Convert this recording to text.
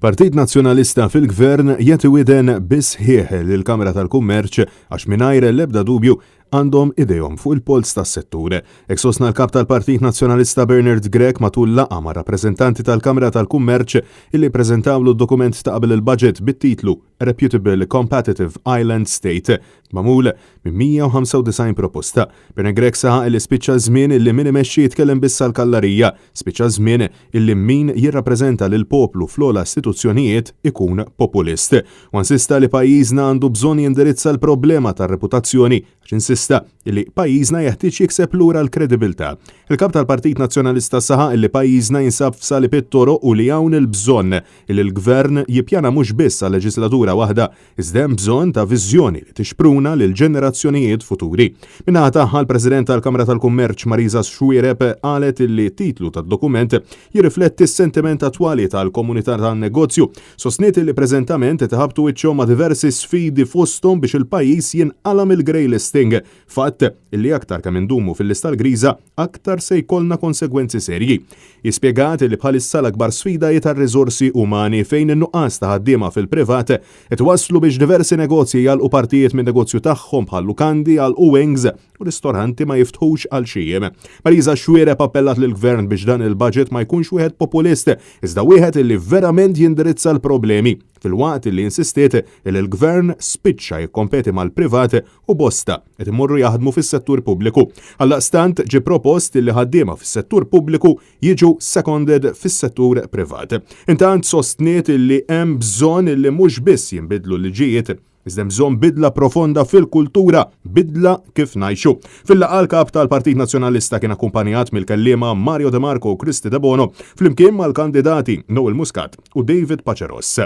Il-Partit Nazzjonalista fil-Gvern jagħti widen bis-sħiħ lill-Kamra tal-Kummerċ għax mingħajr l-ebda dubju għandhom idejhom fuq il-polz tas-settur. Hekk sostna l-Kap tal-Partit Nazzjonalista Bernard Grech matul laqgħa ma' rappreżentanti tal-Kamra tal-Kummerċ illi ppreżentawlu d-dokument ta' qabel il-budget bit-titlu Reputable Competitive Island State, magħmul minn 195 proposta. Bernard Grech saħaq illi spiċċa ż-żmien illi min imexxi jitkellem biss għall-kallarija, spiċċa ż-żmien illi min jirrappreżenta lill-poplu fl-ogħla istituzzjonijiet ikun populist. Huwa insista li pajjiżna għandu bżonn jindirizza l-problema tar-reputazzjoni għax insista illi pajjiżna jeħtieġ jikseb lura l-kredibilità. Il-Kap tal-Partit Nazzjonalista saħaq illi pajjiżna jinsab f'salib it-toroq u li hawn il-bżonn illi l-Gvern jippjana mhux biss għal leġislatura waħda Iżda hemm bżonn ta' viżjoni li tixpruna lill-ġenerazzjonijiet futuri. Min-naħa tagħha l-President tal-Kamra tal-Kummerċ Marisa Xuereb qalet li t-titlu tad-dokument jirrifletti s-sentiment attwali tal-komunità tan-negozju. Sostniet li preżentament qed iħabbtu wiċċhom ma' diversi sfidi fosthom biex il-pajjiż jinqala' mill-grey listing. Fatt li aktar kemm indumu fil-lista l-griża, aktar se jkollna konsegwenzi serji. Hi spjegat li bħalissa l-akbar sfida hi tar-riżorsi umani fejn in-nuqqas ta' ħaddiema fil-privat qed iwasslu biex diversi negozji jagħlqu partijiet min-negozju tagħhom bħal lukandi jagħlqu wings u ristoranti ma jiftħux għal xi jiem. Marisa Xuereb appellat lill-Gvern biex dan il-budget ma jkunx wieħed populist iżda wieħed li verament jindirizza l-problemi filwaqt li insistiet li l-Gvern spiċċa jikkompeti mal-privat u bosta qed imorru jaħdmu fis-settur pubbliku. Għaldaqstant ġie propost li ħaddiema fis-settur pubbliku jiġu seconded fis-settur privat. Intant sostniet li hemm bżonn li mhux biss jinbidlu l-liġijiet, iżda hemm bżonn bidla profonda fil-kultura, bidla kif ngħixu. Fil-laqgħa l-Kap tal-Partit Nazzjonalista kien akkumpanjat mill-kelliema Mario De Marco u Kristy Debono flimkien mal-kandidati Noel Muscat u David Paceros.